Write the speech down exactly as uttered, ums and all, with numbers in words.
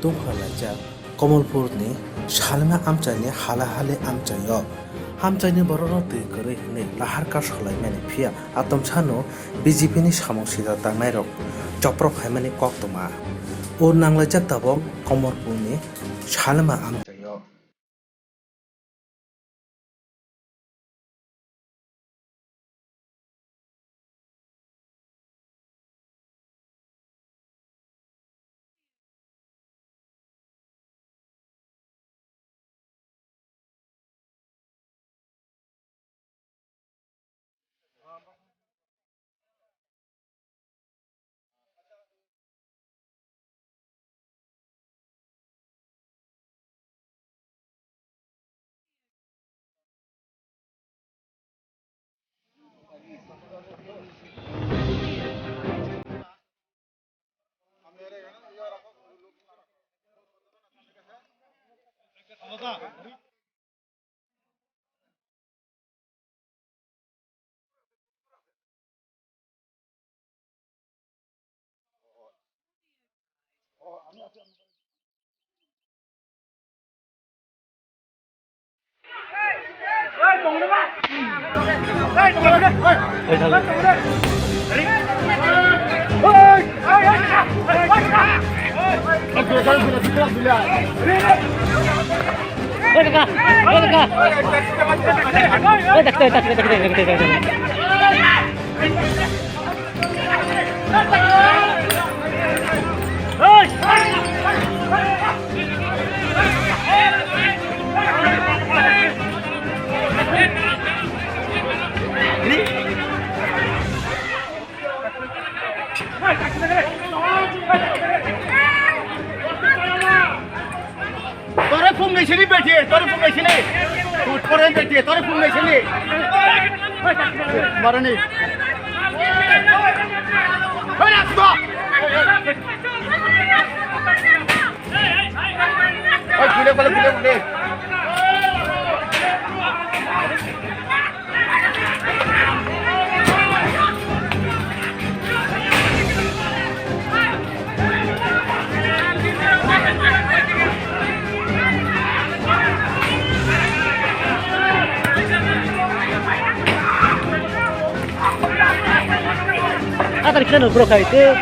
Tungkha laijak Komolpurni salma amchaini hala hali amchaio. Amchaini borokno twi kwrwi hwnwi lahar kasolaimani, phiya atomsano B J P ni samung sida tangnairok choprok phaimani koktwma. O nanglaijak tabok Komolpurni salma amchaio. Tore phung nai sini beti, tore phung nai sini. Tore beti, tore phung nai sini. Marani. Hei, nak sudah. Hei, gule, gule, gule, gule. Atar kisa no bro kai te.